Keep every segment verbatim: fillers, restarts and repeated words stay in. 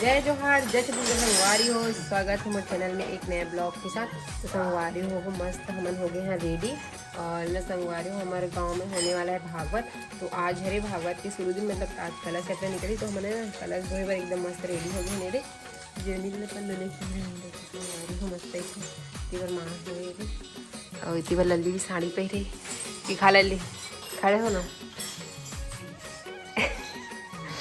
जय जोहार, जय छत्तीसगढ़ संगवारी हो, स्वागत है मोर चैनल में एक नए ब्लॉग के साथ। तो संगवारी हो, हो मस्त हमन हो गए हैं रेडी। और मैं संगवारी हो, हमारे गांव में होने वाला है भागवत। तो आज हरे भागवत के शुरू दिन, मतलब आज कलश यात्रा निकली, तो हमने ना कलश धोए बर एकदम मस्त रेडी हो गए मेरे। जेनी ले पल्लू लेके आए हैं, देखो संगवारी हो, मस्त है। तेवर माँ है ये। और इतनी बार लल्ली भी साड़ी पहरे। दिखा लल्ली, खड़े हो ना।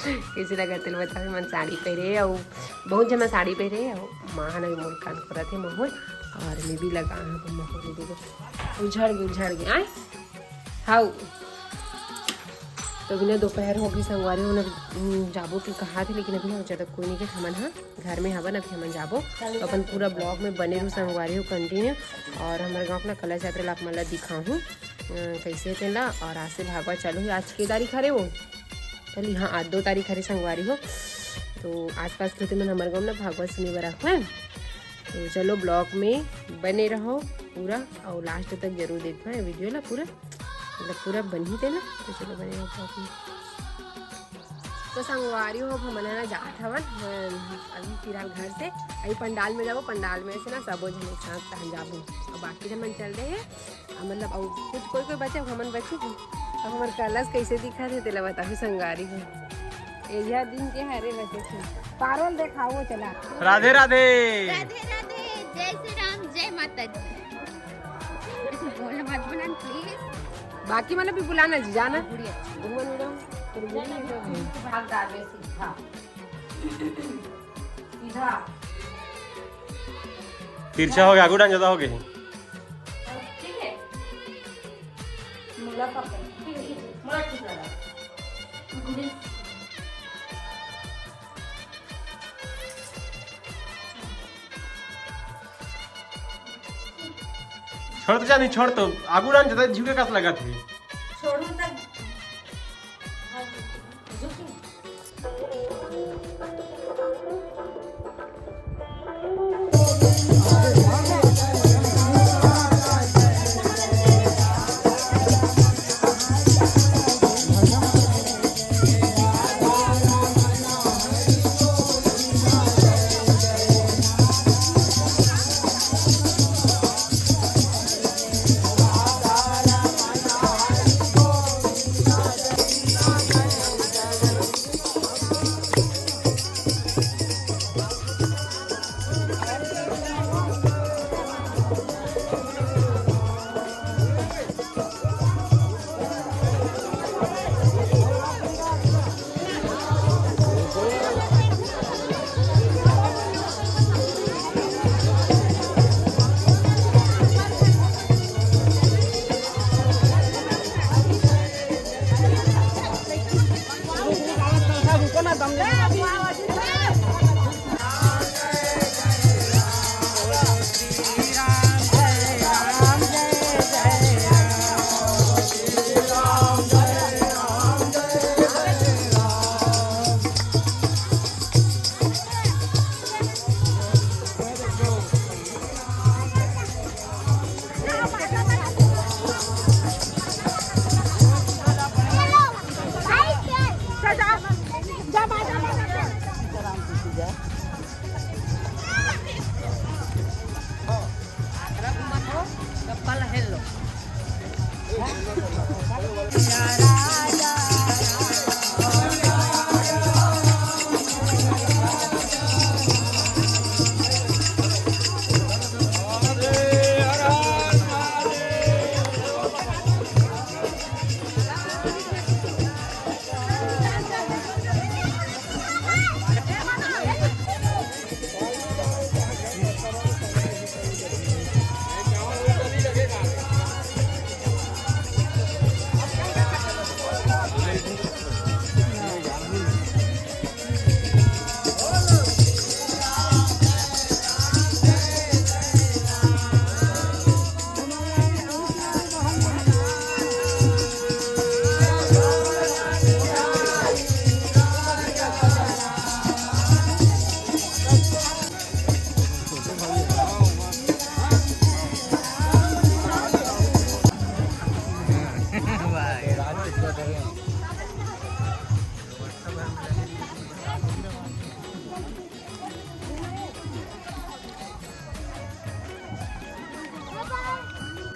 कैसे लगा तेल बताओ, मन साड़ी पहरे और बहुत जमा साड़ी पहरे और माँ ना मोर कान करत है महुर। और मैं भी लगा हूँ महुर, देखो उझड़ गए, उझड़ गए आए। हाउ। तो अभी ना दोपहर हो गई संगवारी हो ना, हम्म, जाबो के कहा थे, लेकिन अभी हम ज़्यादा कोई नहीं के, हमन हा घर में हवन, अभी हमन जाबो। तो अपन पूरा ब्लॉग में बने रहू संगवारी हो कंटिन्यू। और हमारे गाँव अपना कलश यात्रा ला आप मन ला दिखाहूँ, अ, कैसे है तेला। और आज से भागवत चालू है। आज के तारीख हरे वो, चलिए हाँ, आज दो तारीख हरे संगवारी हो। तो आसपास के होते मन हमारे गाँव में ना भागवत सुने बर आखो है। तो चलो ब्लॉग में बने रहो पूरा और लास्ट तक जरूर देखो है वीडियो ला पूरा, मतलब पूरा बनही तेला। तो चलो बने रहो ब्लॉग में। तो संगवारी हो, हमन ह ना जात हवन, अ, अभी फिलहाल घर से अभी पंडाल में जाबो। पंडाल में से ना सबो झन एक साथ तहन जाबो। और बाकी झन मन चल दे हे, अ, मतलब अउ कुछ कोई कोई बचे, हमन बचे हन। अब हमर कलश कैसे दिखत हे तेला बताहू संगवारी हो। एजा दिन के हरे बचे थे। पारोल देखाओ चला। राधे राधे। राधे राधे, जय श्री राम, जय माता दी। बोल मत बुलान प्लीज। बाकी मन भी बुलाना जी, जाना। गुड़िया। घूमन उड़ो। तेरे गुड़िया। भाग दाबे सीधा। सीधा। तिरछा हो गया, आगू डान ज्यादा हो गई। ठीक है। मुला पापड़। ठीक है, ठीक है। मुला ठीक लगा। गुड़िया। छोड़ तो जानी, छोड़ तो। आगू डान ज्यादा झुके कस लगा थी। छोड़ू तक।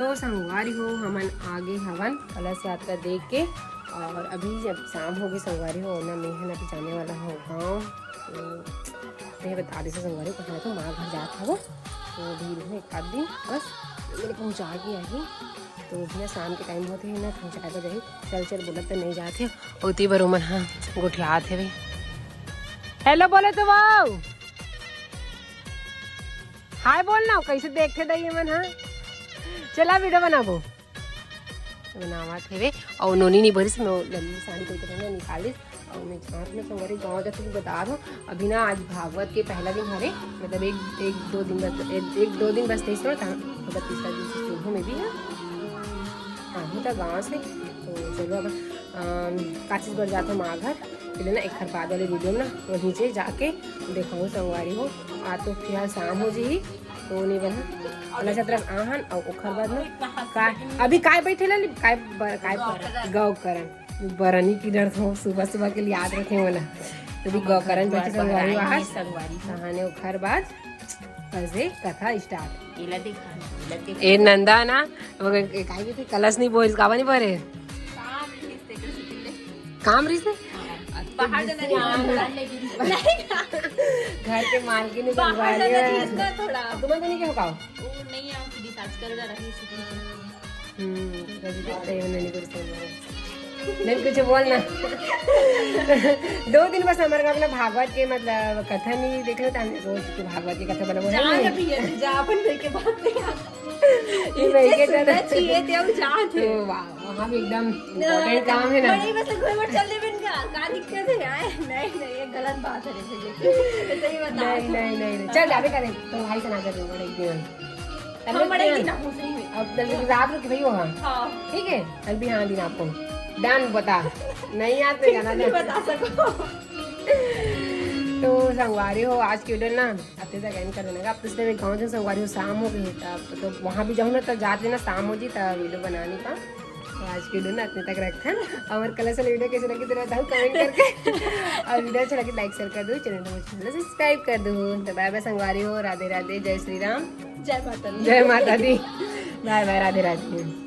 तो संगवारी हो, हमन आगे हवन कलश यात्रा देख के। और अभी जब शाम होगे संगवारी हो, ना मैं हन अभी जाने वाला हूँ गाँव। तो मैं बता दे संगवारी हो, कहाँ तो माँ घर जात हवो। तो अभी रुको एक आध दिन बस, मेरे पहुँचा के आही। तो भैया शाम के टाइम होते हैं ना, पहुँचा के जाही। चल चल बोलत तो नहीं जाते, ओती बर ओमन हाँ गोठियात हवे। हेलो बोले तो वाओ, हाय बोल ना, कैसे देखते दई मन हाँ। चला वीडियो बनाबो, बनावत हेवे। और नोनी नहीं भरिस, मैं लंबी साड़ी कोई तरह ना निकालिस। और मैं जात में संगवारी गाँव जाके भी बता दो। अभी ना आज भागवत के पहला दिन हरे, मतलब एक एक दो दिन बस, एक, एक दो दिन बस तेईस था, मतलब तीसरा दिन से शुरू में भी है। हाँ, हूँ तो गाँव से। तो चलो अब अम, काचिस बर जात हूँ माँ घर। फिर ना एक हर बाद वाले वीडियो में ना वहीं से जाके देखाऊँ संगवारी हो। आ तो फिलहाल शाम हो जी, तो नहीं बना। अलग तरफ आहन और ओखर बाद ना का अभी काय बैठे ला, काय बर-, काय गौ करण। गौ करण। बरनी की डर हो, सुबह सुबह के लिए याद रखे वाला। तो भी गौ करण बैठे संगवारी आज। संगवारी। कहानी ओखर बाद बस ये कथा स्टार्ट। एला देखा, एला देखा। ए नंदा ना, वो काय की थी, कलश नहीं बोल, कावा नहीं भरे। काम रिहिस तेकर सेती ले। काम रिहिस ने? बाहर जाना रिहिस, बाहर ले गिरी। घर के मालकिन ने बाहर संभाले जाना है। रिहिस ना थोड़ा। तुमन तो नहीं कहो का? वो नहीं आती थी, आजकल जा रही थी। हम्म, कभी देखते हैं, नहीं कुछ बोल रहे। नहीं, कुछ बोल ना। दो दिन बस हमारे गाँव में भागवत के, मतलब, कथा नहीं देख लेता, हमने रोज की भागवत की कथा बना, वो जा नहीं। अभी ये जा, अपन घर के बात नहीं। ये भाई इतने के सुंदर तरह। चाहिए थे, हम जा थे। तो वाह, वहाँ भी एकदम ना, important काम है ना। बड़ी बस घूम और चल दे बिन का, का दिक्कत है? आए, नहीं, नहीं, ये गलत बात है रे भैया। सही बता। नहीं, नहीं, नहीं, नहीं। चल, जाबे करे, तो भाई से ना कर दो, बड़े एक दिन। हम बड़े एक दिन ना हो, सही में। अब जल्दी रात रुक भाई वहाँ। हाँ। ठीक है, कल भी हाँ दिन आपको। डन, बता। नहीं यार, तो जाना नहीं डन। बता सको। तो संगवारी हो, आज की वीडियो ना अतने तक एंड कर देना का। अब तो इसलिए मैं गाँव जाऊँ संगवारी हो, शाम हो गई है, तब तो वहाँ भी जाऊँ ना, तब जाते ना शाम हो जी, तब वीडियो बनाने का। तो आज की वीडियो ना अतने तक रखन। और कल से वीडियो कैसे लगी तो बताओ कमेंट करके। और वीडियो अच्छा लगे लाइक शेयर कर दो, चैनल को सब्सक्राइब कर दो। तो बाय बाय संगवारी हो, राधे राधे, जय श्री राम, जय माता दी। जय माता दी। बाय बाय, राधे राधे।